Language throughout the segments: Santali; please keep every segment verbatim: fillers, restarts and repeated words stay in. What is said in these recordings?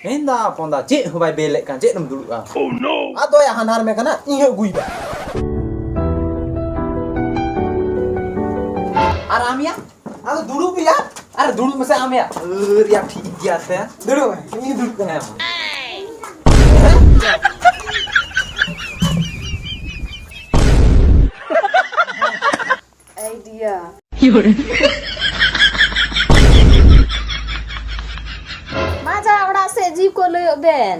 ᱢᱮᱱᱫᱟ ᱦᱚᱯᱚᱱ ᱫᱟ, ᱪᱮᱫ ᱦᱚᱸ ᱵᱟᱭ ᱵᱮᱞᱮᱫ ᱠᱟᱱ, ᱪᱮᱫ ᱮᱢ ᱫᱩᱲᱩᱵᱼᱟ? ᱟᱫᱚᱭᱟ ᱦᱟᱱᱦᱟᱨ ᱢᱮ ᱠᱟᱱᱟ, ᱤᱧ ᱦᱚᱸ ᱟᱹᱜᱩᱭᱮᱫᱟ᱾ ᱟᱨ ᱟᱢ ᱭᱟ? ᱟᱫᱚ ᱫᱩᱲᱩᱵ ᱭᱟ᱾ ᱟᱨ ᱫᱩᱲᱩᱵ ᱢᱮᱥᱮ ᱟᱢ ᱭᱟ᱾ ᱟᱹᱨ ᱭᱟ, ᱴᱷᱤᱠ ᱜᱮᱭᱟ ᱥᱮ᱾ ᱫᱩᱲᱩᱵ ᱢᱮ, ᱤᱧ ᱫᱩᱲᱩᱵ ᱠᱟᱱᱟ᱾ ᱦᱮᱸ᱾ ᱟᱭᱰᱤᱭᱟ᱾ ᱢᱟ ᱡᱟ ᱚᱲᱟᱜ ᱥᱮᱫ ᱡᱤᱣᱤ ᱠᱚ ᱞᱟᱹᱭᱚᱜ ᱵᱮᱱ᱾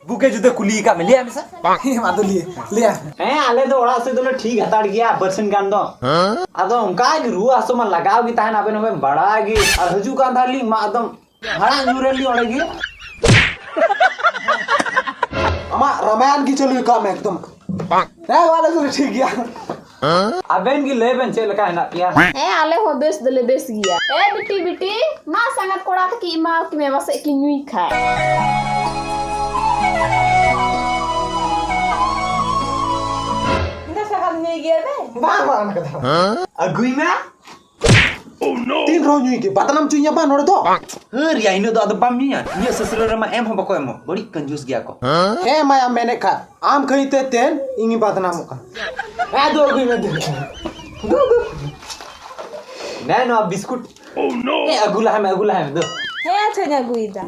ᱵᱩᱠᱮ ᱡᱩᱫᱟᱹ ᱠᱩᱞᱤ ᱟᱠᱟᱫ ᱢᱮ, ᱞᱟᱹᱭᱟᱜ ᱢᱮᱥᱮ᱾ ᱦᱮᱸ, ᱢᱟ ᱫᱚ ᱞᱟᱹᱭ, ᱞᱟᱹᱭᱟ᱾ ᱦᱮᱸ, ᱟᱞᱮ ᱫᱚ ᱚᱲᱟᱜ ᱥᱮᱫ ᱫᱚᱞᱮ ᱴᱷᱤᱠ ᱦᱟᱛᱟᱲ ᱜᱮᱭᱟ, ᱵᱟᱨᱥᱤᱧ ᱜᱟᱱ ᱫᱚ᱾ ᱟᱫᱚ ᱚᱱᱠᱟ ᱜᱮ ᱨᱩᱣᱟᱹ ᱦᱟᱹᱥᱩ ᱢᱟ ᱞᱟᱜᱟᱣ ᱜᱮ ᱛᱟᱦᱮᱱ, ᱟᱵᱮᱱ ᱦᱚᱸᱵᱮᱱ ᱵᱟᱲᱟᱭ ᱜᱮ᱾ ᱟᱨ ᱦᱤᱡᱩᱜ ᱠᱟᱱ ᱛᱟᱦᱮᱱ ᱞᱤᱧ ᱢᱟ ᱮᱠᱫᱚᱢ ᱦᱟᱲᱟᱜ ᱧᱩᱨ ᱮᱱ ᱞᱤᱧ ᱚᱸᱰᱮ ᱜᱮ᱾ ᱟᱢᱟᱜ ᱨᱟᱢᱟᱭᱚᱱ ᱜᱮ ᱪᱟᱹᱞᱩ ᱠᱟᱜ ᱢᱮ ᱮᱠᱫᱚᱢ᱾ ᱦᱮᱸ, ᱟᱞᱮ ᱫᱚᱞᱮ ᱴᱷᱤᱠ ᱜᱮᱭᱟ᱾ ᱟᱵᱮᱱ ᱜᱮ ᱞᱟᱹᱭ ᱵᱮᱱ ᱪᱮᱫ ᱞᱮᱠᱟ ᱦᱮᱱᱟᱜ ᱯᱮᱭᱟ? ᱦᱮᱸ, ᱟᱞᱮ ᱦᱚᱸ ᱵᱮᱥ ᱫᱚᱞᱮ ᱵᱮᱥ ᱜᱮᱭᱟ᱾ ᱮ ᱵᱤᱴᱤ, ᱵᱤᱴᱤ, ᱢᱟ ᱥᱟᱸᱜᱟᱛ ᱠᱚᱲᱟ ᱛᱟᱹᱠᱤᱱ ᱮᱢᱟ ᱠᱤᱱ ᱢᱮ, ᱯᱟᱥᱮᱡ ᱠᱤᱱ ᱧᱩᱭ ᱠᱷᱟᱡ᱾ ᱤᱧ ᱫᱚ ᱥᱟᱸᱜᱟᱛ ᱧᱩᱭ ᱜᱮᱭᱟ ᱵᱮ? ᱵᱟᱝ, ᱵᱟᱝ, ᱚᱱᱟ ᱠᱟᱛᱷᱟ ᱵᱟᱝ᱾ ᱟᱹᱜᱩᱭ ᱢᱮ᱾ ᱛᱤᱱ ᱨᱮᱦᱚᱸ ᱧᱩᱭ ᱜᱮ, ᱵᱟᱫᱱᱟᱢ ᱦᱚᱪᱚᱧᱟ ᱵᱟ ᱱᱚᱰᱮ ᱫᱚ᱾ ᱦᱟᱹᱨ ᱭᱟ, ᱤᱱᱟᱹᱜ ᱫᱚ ᱟᱫᱚ ᱵᱟᱢ ᱧᱩᱭᱟ? ᱤᱧᱟᱹᱜ ᱥᱟᱥᱩᱨᱟᱹ ᱨᱮᱢᱟ ᱮᱢ ᱦᱚᱸ ᱵᱟᱠᱚ ᱮᱢᱚᱜ, ᱵᱟᱹᱲᱤᱡ ᱠᱟᱹᱧᱡᱩᱥ ᱜᱮᱭᱟ ᱠᱚ᱾ ᱦᱮᱸ ᱢᱟᱭᱟ, ᱢᱮᱱᱮᱫ ᱠᱷᱟᱱ ᱟᱢ ᱠᱷᱟᱹᱛᱤᱨ ᱛᱮ ᱛᱮᱱ ᱤᱧ ᱵᱟᱫᱱᱟᱢᱚᱜ ᱠᱟᱱᱟ᱾ ᱦᱮᱸ, ᱫᱩ ᱟᱹᱜᱩᱭ ᱢᱮ, ᱫᱩ᱾ ᱫᱩ, ᱫᱩ᱾ ᱱᱮ ᱱᱚᱣᱟ ᱵᱤᱥᱠᱩᱴ᱾ ᱦᱮᱸ, ᱟᱹᱜᱩ ᱞᱟᱦᱟᱭ ᱢᱮ, ᱟᱹᱜᱩ ᱞᱟᱦᱟᱭ ᱢᱮ, ᱫᱩ᱾ ᱦᱮᱸ, ᱟᱪᱪᱷᱟᱧ ᱟᱹᱜᱩᱭᱮᱫᱟ᱾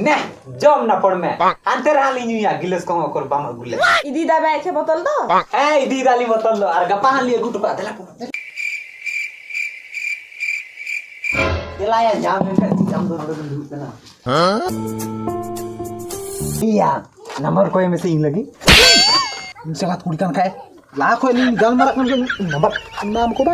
ᱱᱮ, ᱡᱚᱢ ᱱᱟᱯᱚᱲ ᱢᱮ᱾ ᱦᱟᱱᱛᱮ ᱨᱮ ᱦᱟᱸᱜ ᱞᱤᱧ ᱧᱩᱭᱟ, ᱜᱤᱞᱟᱹᱥ ᱠᱚᱦᱚᱸ ᱚᱠᱚᱨ ᱵᱟᱢ ᱟᱹᱜᱩ ᱞᱮᱫ᱾ ᱤᱫᱤ ᱫᱟ ᱵᱮ ᱟᱭᱠᱷᱮ ᱵᱚᱛᱚᱞ ᱫᱚ? ᱦᱮᱸ, ᱤᱫᱤ ᱫᱟᱞᱤᱧ ᱵᱚᱛᱚᱞ ᱫᱚ, ᱟᱨ ᱜᱟᱯᱟ ᱦᱟᱸᱜ ᱞᱤᱧ ᱟᱹᱜᱩ ᱦᱚᱴᱚ ᱠᱟᱜᱼᱟ᱾ ᱫᱮᱞᱟ ᱯᱚᱲ᱾ ᱫᱮᱞᱟᱭᱟ, ᱧᱟᱢ ᱞᱮᱱᱠᱷᱟᱱ ᱪᱮᱫ ᱟᱢ ᱫᱚ ᱱᱚᱰᱮ ᱵᱮᱱ ᱫᱩᱲᱩᱵ ᱠᱟᱱᱟ? ᱤᱭᱟ, ᱱᱟᱢᱵᱟᱨ ᱠᱚᱭ ᱢᱮᱥᱮ ᱤᱧ ᱞᱟᱹᱜᱤᱫ᱾ ᱤᱧ ᱥᱟᱞᱟᱜ ᱠᱩᱲᱤ ᱠᱟᱱ ᱠᱷᱟᱡ, ᱞᱟᱦᱟ ᱠᱷᱚᱡ ᱞᱤᱧ ᱜᱟᱞᱢᱟᱨᱟᱜ ᱠᱟᱱ ᱜᱮ, ᱱᱟᱢᱵᱟᱨ ᱮᱢᱟᱢ ᱠᱚ ᱵᱟᱝ?